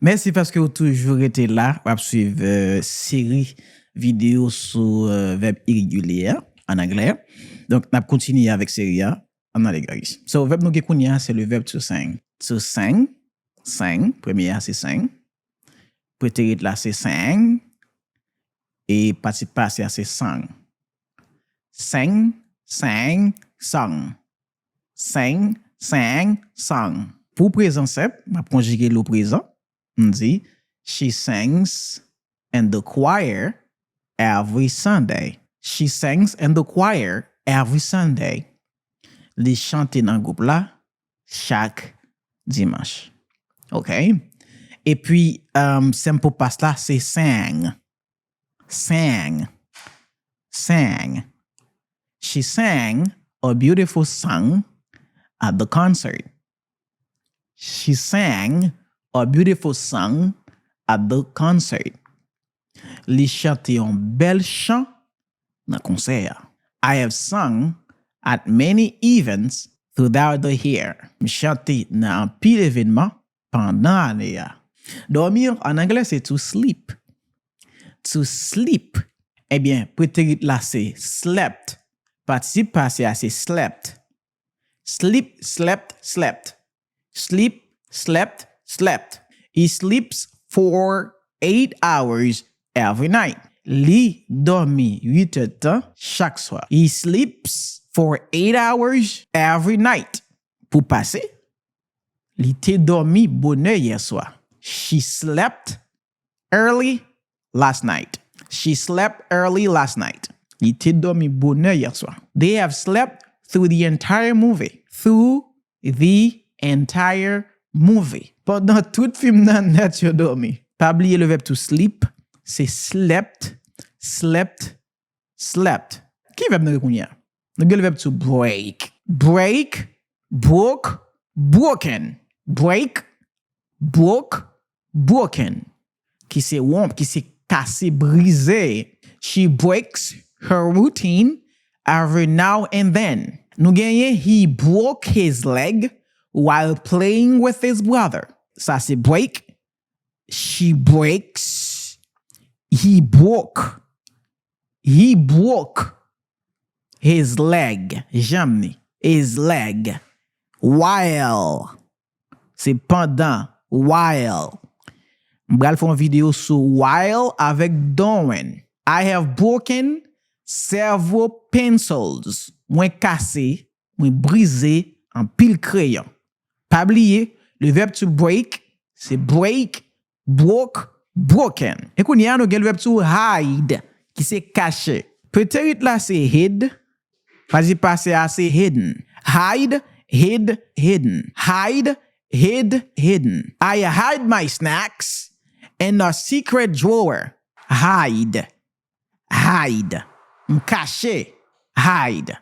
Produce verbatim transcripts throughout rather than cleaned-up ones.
Mèsi paske w toujou rete la, w ap swiv, euh, seri videyo sou, euh, vèb iregilye a, an anglè. Donk, n ap kontinye avèk seri a, ann ale, guys. So, vèb nou gen kounye a, se le verb to sing. To sing, sing, premye a se sing. Preterit la se sang. E patip pase a se sang. Sing, sang, sung. Sing, sang, sung. Pou prezan senp, m ap konjige lo prezan. M di, she sings in the choir every Sunday. She sings in the choir every Sunday. Li chante nan gwoup la chak dimanch. Ok? Epi, um, simple past la, se sang. Sang. Sang. She sang a beautiful song at the concert. She sang a beautiful song at the concert. Li chante yon bèl chan nan konsè a. I have sung at many events throughout the year. M chante nan anpil evènman pandan ane a. Dòmi an anglè se to sleep. To sleep. Ebyen, preterit la se slept. Patip pase a se slept. Sleep, slept, slept. Sleep, slept, slept. He sleeps for eight hours every night. Li dòmi uit èdtan chak swa. He sleeps for eight hours every night. Pou pase, li te dòmi bonè yè swa. She slept early last night. She slept early last night. Li te dòmi bonè yè swa. They have slept through the entire movie. Through the entire movie. Pandan tout fim nan nèt yo dòmi. Pa bliye le verb to sleep, se slept, slept, slept. Ki vèb nou gen kounye a? Nou gen le verb to break. Break, broke, broken. Break, broke, broken. Ki se wonp, ki se kase, brize. She breaks her routine every now and then. Nou genyen he broke his leg while playing with his brother. Sa se break. She breaks. He broke. He broke his leg. Janm ni. His leg. While. Se pandan. While. M pral fè yon videyo sou while avèk doing. I have broken several pencils. Mwen kase, mwen brize anpil kreyon. Pa bliye, le verb to break, se break, broke, broken. E kounye a, nou gen le verb to hide, ki se kache. Preterit la se hid, patip pase a se hidden. Hide, hid, hidden. Hide, hid, hidden. I hide my snacks in a secret drawer. Hide. Hide. M kache. Hide.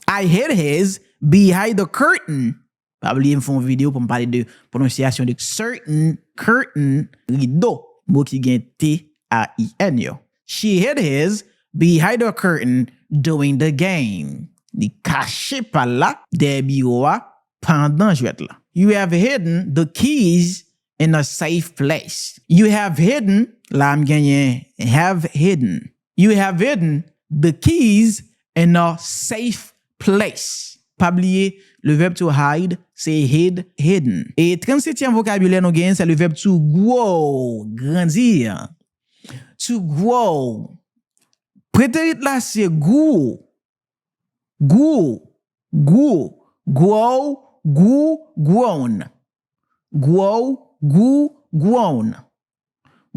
I hid his behind the curtain. Pa bliye m fè yon videyo pou m pale de pwononsyasyon de certain, curtain, rido, mo ki gen T A I N yo. She hid his behind the curtain during the game. Li kache pa l la dèyè biwo a pandan jwèt la. You have hidden the keys in a safe place. You have hidden, la m genyen have hidden. You have hidden the keys in a safe place. Pa bliye, le verb to hide, se hid, hidden. E trannsetyèm vokabilè nou genyen, se le verb to grow, grandir. To grow. Preterit la se grew. Grew, grew, grow, grew, grown. Grow, grew, grown.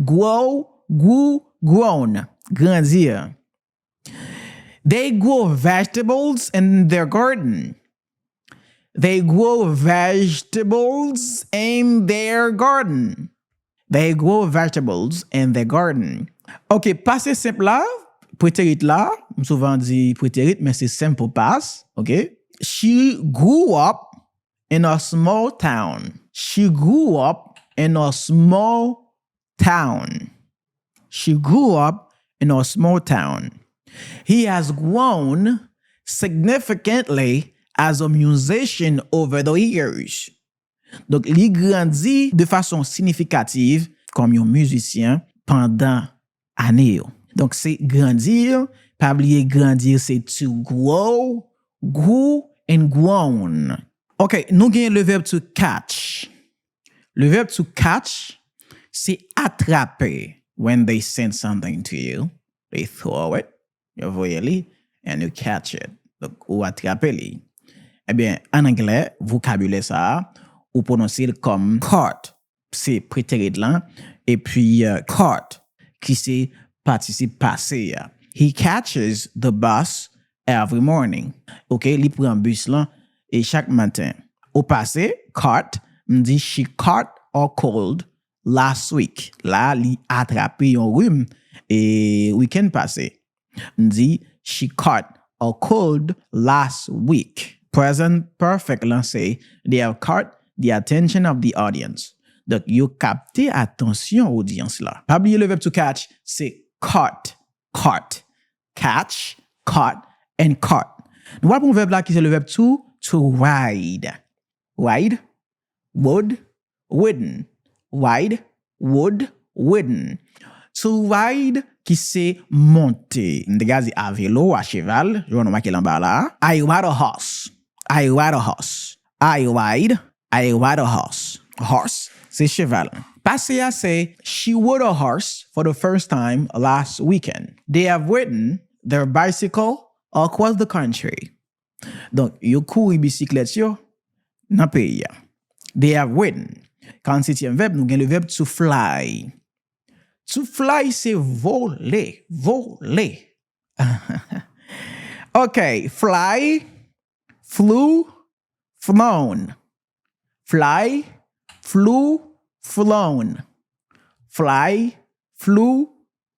Grow, grew, grown. Grandir. They grow vegetables in their garden. They grow vegetables in their garden. They grow vegetables in their garden. Ok, pase senp la, preterit la, m souvan di preterit, men se simple past, ok? She grew up in a small town. She grew up in a small town. She grew up in a small town. He has grown significantly as a musician over the years. Donk, li grandi de fason siyifikatif kòm yon mizisyen pandan ane yo. Donk, se grandir, pa bliye grandir se to grow, grew and grown. Ok, nou gen le verb to catch. Le verb to catch, se atrape. When they send something to you, they throw it, yo voye li, and you catch it. Donk, ou atrape li. Ebyen, an anglè, vokabilè sa a, ou pwononse l kòm caught, se preterit lan, epi uh, caught, ki se patisip pase a. He catches the bus every morning. Ok, li pran bis lan e chak maten. O pase, caught, m di she caught a cold last week. La, li atrape yon rim e wikenn pase. M di, she caught a cold last week. Present perfect lan se, they have caught the attention of the audience. Donk, yo kapte atansyon odyans la. Pa bliye le verb to catch, se caught, caught. Catch, caught, and caught. Nou pral pran vèb la ki se le verb to, to ride. Ride, rode, ridden. Ride, rode, ridden. To ride, ki se monte. M te ka di a velo, a cheval, jan nou make l anba la. I ride a horse. I ride a horse. I ride, I ride a horse. Horse, se cheval. Pase a se, she rode a horse for the first time last weekend. They have ridden their bicycle across the country. Donk, yo kouri bisiklèt yo nan peyi a. They have ridden. Karannsetyèm vèb, nou gen le verb to fly. To fly, se vole, vole. Ok, fly, flew, flown. Fly, flew, flown. Fly, flew,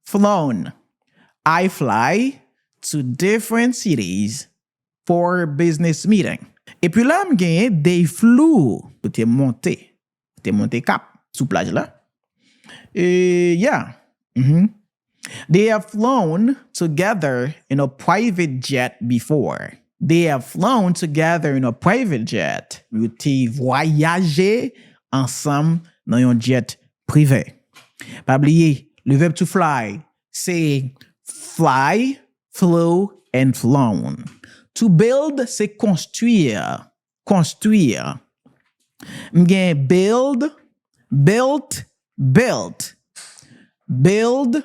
flown. I fly to different cities for business meeting. Epi la, m genyen they flew, yo te monte. Yo te monte kap sou plaj la. E, yeah. Mhm. They have flown together in a private jet before. They have flown together in a private jet. Yo te vwayaje ansanm nan yon jet prive. Pa bliye, le verb to fly, se fly, flew, and flown. To build, se konstwi. Konstwi. M gen build, built, built. Build,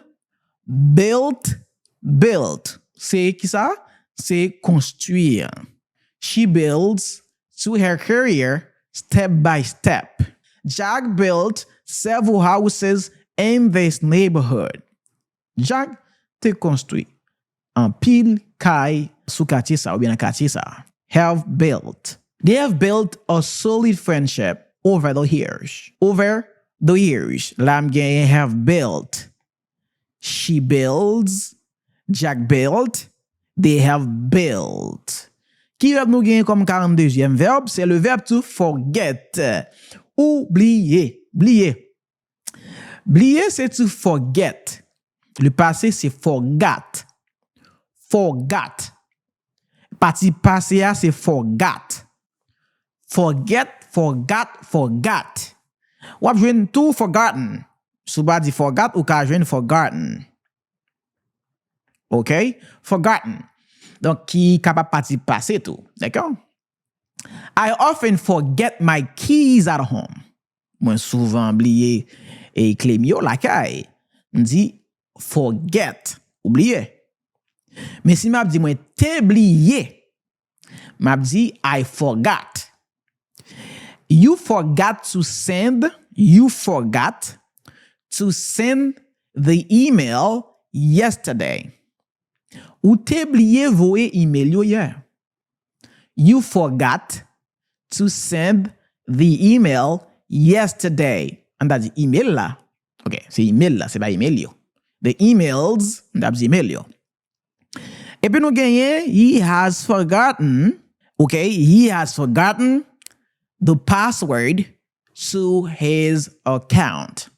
built, built. Se ki sa? Se konstwi. She builds to her career step by step. Jack built several houses in this neighborhood. Jack te konstwi anpil kay sou katye sa oubyen nan katye sa. Have built. They have built a solid friendship over the years. Over the years. La m genyen have built. She builds. Jack built. They have built. Ki vèb nou genyen kòm karanndezyèm vèb? Se le verb to forget. Oubliye. Bliye. Bliye se to forget. Le passé se forgot. Forgot. Pati pase a se forgot. Forget, forgot, forgot. W ap jwenn tou forgotten. Si w pa di forgot, ou ka jwenn forgotten. Ok? Forgotten. Donk, ki kapab pati pase tou. Dakò? I often forget my keys at home. Mwen souvan bliye e kle m yo lakay. M di forget, ou bliye. Men si m ap di mwen te bliye, m ap di I forgot. You forgot to send, you forgot to send the email yesterday. Ou te bliye voye email yo yè. You forgot to send the email yesterday. An ta di email la. Ok, se email la, se pa email yo. The emails, an ta di email yo. Epi nou genyen, he has forgotten, ok, he has forgotten the password to his account.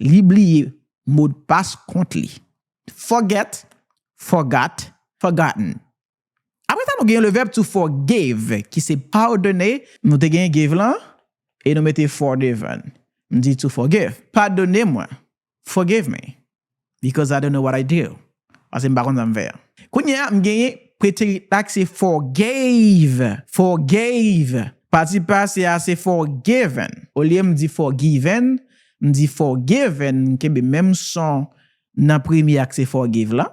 Li bliye modpas kont li. Forget, forgot, forgotten. Apre sa, nou gen le verb to forgive, ki se padone. Nou te gen give lan, e nou mete for devan. M di to forgive. Padone mwen. Forgive me. Because I don't know what I do. Paske m pa konn sa m fè a. Kounye a, m genyen preterit la ki se forgave. Forgave. Pati pase a se forgiven. Olye m di forgiven, m di forgiven, m kenbe menm son nan premye a ki se forgive la.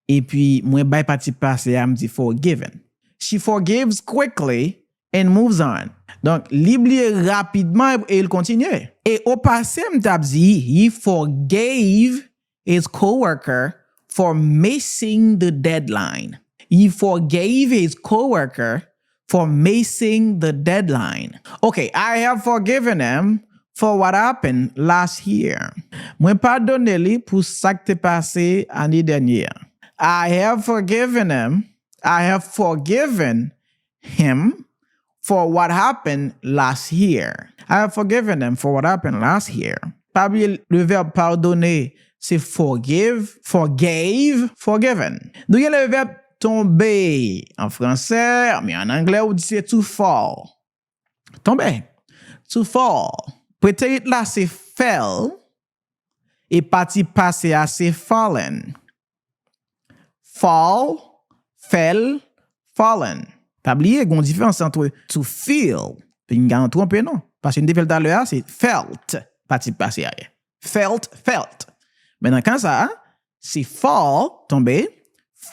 Epi mwen bay pati pase a, m di forgiven. She forgives quickly and moves on. Donk, li bliye rapidman e l kontinye. E o pase, m t ap di, he forgave his coworker for missing the deadline. He forgave his coworker for missing the deadline. Okay, I have forgiven him for what happened last year. Mwen padone li pou sa k te pase ane dènye a. I have forgiven him. I have forgiven him for what happened last year. I have forgiven him for what happened last year. Pa bliye le verbe pardonner, se forgive, forgave, forgiven. Nou gen le verbe tomber an fransè, men an anglè ou di se to fall. Tonbe. To fall. Preterit la se fell, e pati pase a se fallen. Fall, fell, fallen. Pa bliye, gen yon diferans ant to feel. Pinga nou twonpe non. Paske n te fè l talè a, se felt, pati pase a ye. Felt, felt. Men nan ka sa a, se fall, tonbe,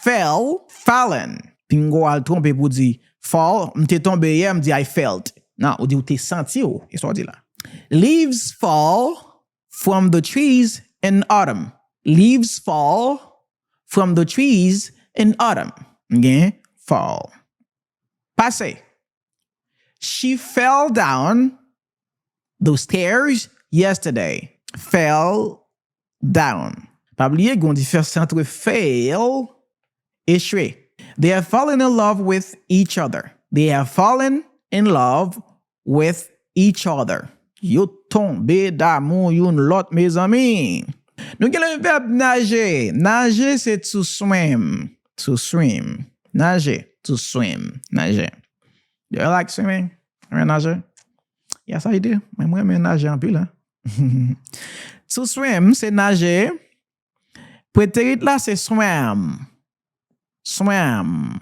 fell, fallen. Pinga w al twonpe pou di fall, m te tonbe yè, m di I felt. Non, ou di ou te santi w, e sa w di la. Leaves fall from the trees in autumn. Leaves fall from the trees in autumn. Gen fall. Pase. She fell down the stairs yesterday. Fell down. Pa bliye, gen yon diferans ant fail, echwe. They have fallen in love with each other. They have fallen in love with each other. Yo tonbe damou youn lòt, mezanmi. Nou gen le verbe nager. Nager, se to swim. To swim. Nager. To swim. Nager. Do you like swimming? Renmen naje? Yes, I do. Mwen, mwen renmen naje anpil, hein. To swim, se naje. Preterit la, se swam. Swam.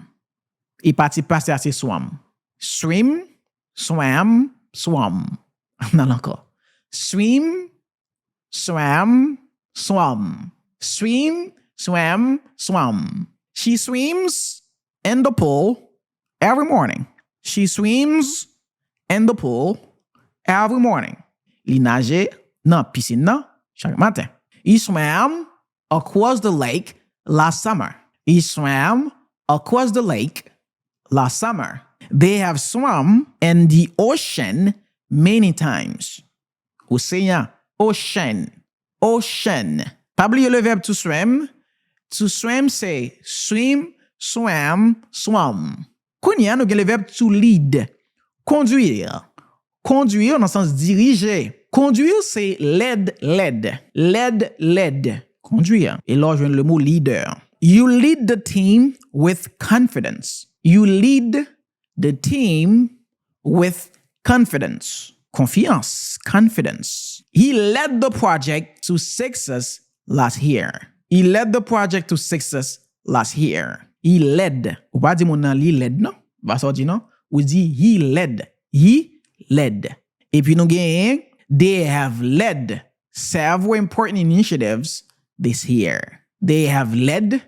E pati pase a, se swam. Swim, swam, swam. Ann al ankò. Swim, swam, swam. Swim, swam, swam. She swims in the pool every morning. She swims in the pool every morning. Li naje nan pisin nan chak maten. He swam across the lake last summer. He swam across the lake last summer. They have swum in the ocean many times. Oseyan, ocean, ocean. Pa bliye le verbe to swim. To swim se swim, swam, swum. Kounye a, nou gen le verbe to lead. Conduire. Conduire nan sans dirije. Conduire se led, led. Led, led. Conduire. E la w jwenn le mo leader. You lead the team with confidence. You lead the team with confidence. Konfyans, confidence. He led the project to success last year. He led the project to success last year. He led. Ou pa di moun nan li led non. Pa sa w di non. Ou di he led. He led. Epi nou genyen, they have led several important initiatives this year. They have led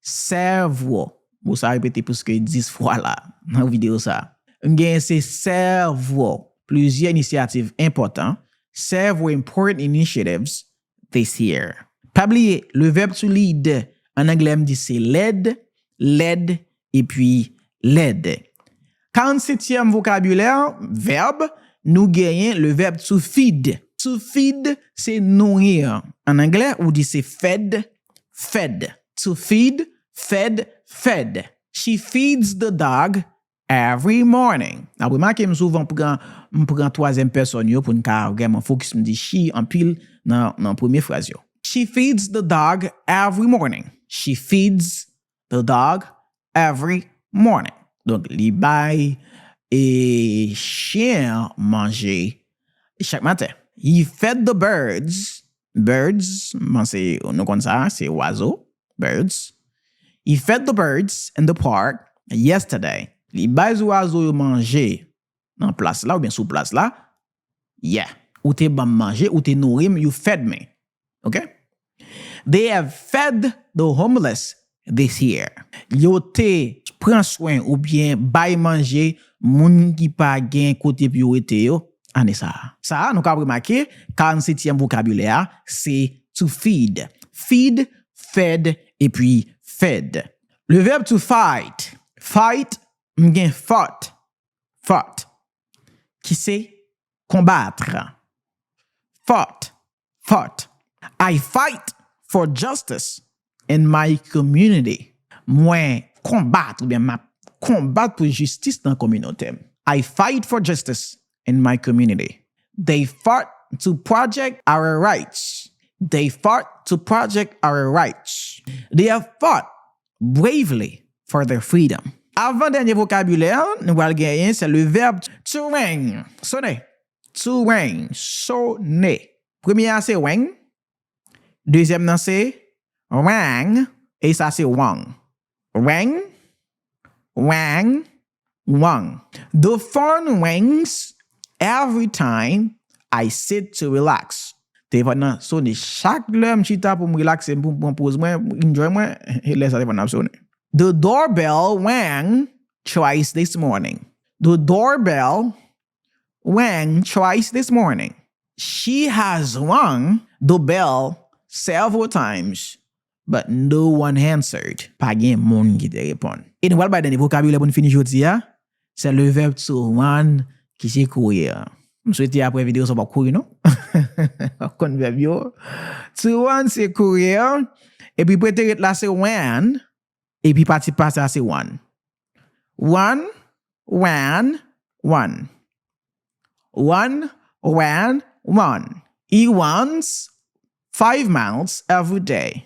several. Mo sa repete plis ke dis fwa la nan videyo sa. M genyen se several, plizyè inisyativ enpòtan, several important initiatives this year. Pa bliye, le verbe to lead, an anglè m di se led, led, epi led. Karannsetyèm vokabilè, vèb, nou genyen le verbe to feed. To feed, se nouri. An anglè, ou di se fed, fed. To feed, fed, fed. She feeds the dog every morning. N ap remake, m souvan pran, m pran twazyèm pèsòn yo pou n ka vrèman fokis, m di she anpil nan, nan premye fraz yo. She feeds the dog every morning. She feeds the dog every morning. Donk, li bay e chen an manje chak maten. He fed the birds. Birds, m panse nou konn sa, se wazo. Birds. He fed the birds in the park yesterday. Li bay zwazo yo manje nan plas la, oubyen sou plas la. Yeah. Ou te ban m manje, ou te nouri m, you fed me. Ok? They have fed the homeless this year. Yo te pran swen oubyen bay manje moun ki pa gen kote pou yo rete yo ane sa a. Sa a, nou ka remake, karannsetyèm vokabilè a, se to feed. Feed, fed, epi fed. Le verbe to fight. Fight, m gen fought. Fought. Ki se konbat. Fought. Fought. I fight for justice in my community. Mwen konbat oubyen m ap konbat pou jistis nan kominote m. I fight for justice in my community. They fought to protect our rights. They fought to protect our rights. They have fought bravely for their freedom. Avan dènye vokabilè, nou pral genyen, se le verbe to ring. Sone. To ring. Sone. Premye a se ring. Dezyèm nan se rang. E sa se wang. Ring, wang, wang. The phone rings every time I sit to relax. Telefòn nan sone chak lè m chita pou m relakse, pou m pran poz mwen, enjoy mwen, e lè sa telefòn nan ap sone. The doorbell rang twice this morning. The doorbell rang twice this morning. She has rung the bell several times, but no one answered. Pa gen moun ki te reponn. E nou pral bay dènye vokabilè pou n fini jodi a. Se le verbe to run ki se kouri an. M swete apre videyo sa w p ap kouri non. W ap konn vèb yo. To run se kouri an. Epi preterite la se ran. Epi patip pase a se run. Run, ran, run. Run, ran, run. He runs five miles every day.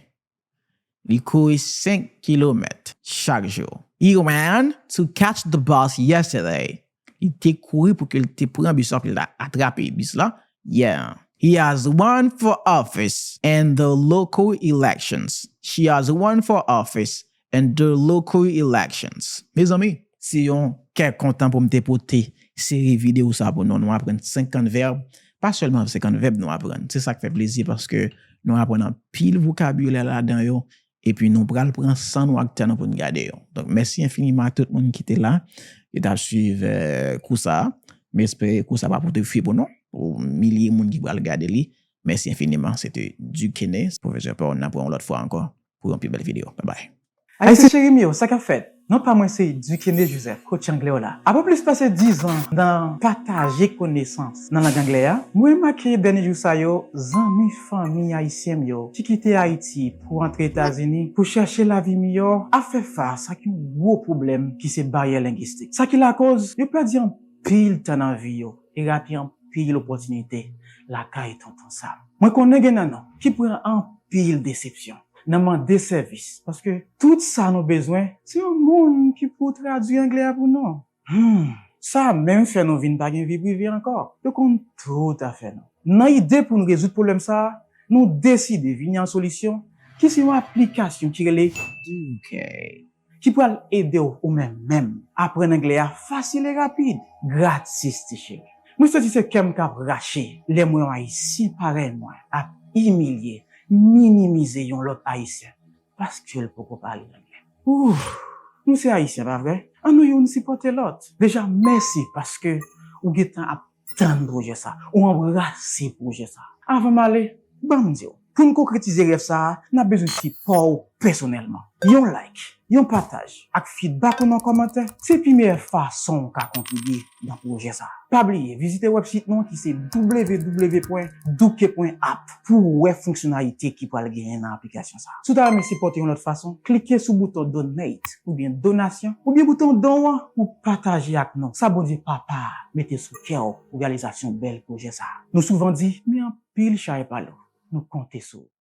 Li kouri senk kilomèt chak jou. He ran to catch the bus yesterday. Li te kouri pou ke l te pran bis la, pou l ta atrape bis la yè. He has run for office in the local elections. She has run for office in the local elections. Mezanmi, se yon kè kontan pou m te pote seri videyo sa pou nou. Nou aprann senkant vèb. Pa sèlman senkant vèb nou aprann. Se sa k fè plezi paske nou aprann anpil vokabilè ladan yo. Epi nou pral pran san nou ak tan nou pou n gade yo. Donk, mèsi enfiniman a tout moun ki te la, ki t ap swiv, eh, kou sa a. M espere kou sa a pa pote fwi pou nou, pou milye moun ki pral gade li. Mèsi enfiniman. Se te Duc Kene, pwofesè pa w. N ap wè yon lòt fwa ankò pou yon pi bèl videyo. Babay. Ayisyen cheri m yo, sa k ap fèt? Non pa mwen se Duc Kene Joseph, coach anglè w la. Apre plis pase diz an nan pataje konesans nan lang anglè a, mwen remake dènye jou sa yo, zanmi, fanmi ayisyen m yo ki kite Ayiti pou antre Etazini pou chèche lavi miyò ap fè fas ak yon gwo pwoblèm ki se baryè lengistik. Sa ki lakoz yo pèdi anpil tan nan vi yo e rate anpil opòtinite lakay Tonton Sam. Mwen konnen gen nan nou ki pran anpil desepsyon nan mande sèvis, paske tout sa nou bezwen, se yon moun ki pou tradui anglè a pou nou. Hmm, sa menm fè nou vin pa gen vi prive ankò. Yo konn tout afè nou. Nan ide pou n rezoud pwoblèm sa a, nou deside vini an solisyon ki se yon aplikasyon ki rele Duke, ki pral ede w ou menm menm aprann anglè a fasil e rapid, gratis ti cheri. Mwen santi se kè m k ap rache lè m wè yon Ayisyen parèy mwen ap imilye, minimize yon lòt Ayisyen paske l poko pale anglè. Ouf! Nou se Ayisyen, pa vre? Ann nou youn sipòte lòt. Deja, mèsi paske ou gentan ap tann pwojè sa, ou anbrase pwojè sa. Avan m ale, ban m di w, pou n konkretize rèv sa a, n ap bezwen sipò w pèsonèlman. Yon like, yon pataj, ak feedback ou nan kòmantè, se pi meyè fason w ka kontribye nan pwojè sa a. Pa bliye vizite wèbsit nou ki se w w w pwen duke pwen app pou w wè fonksyonalite ki pral genyen nan aplikasyon sa a. Si w ta renmen sipòte yon lòt fason, klike sou bouton donate oubyen donasyon, oubyen bouton don an pou pataje ak nou sa Bondye Papa a mete sou kè w pou reyalizasyon bèl pwojè sa a. Nou souvan di, men anpil chay pa lou, nou konte sou ou.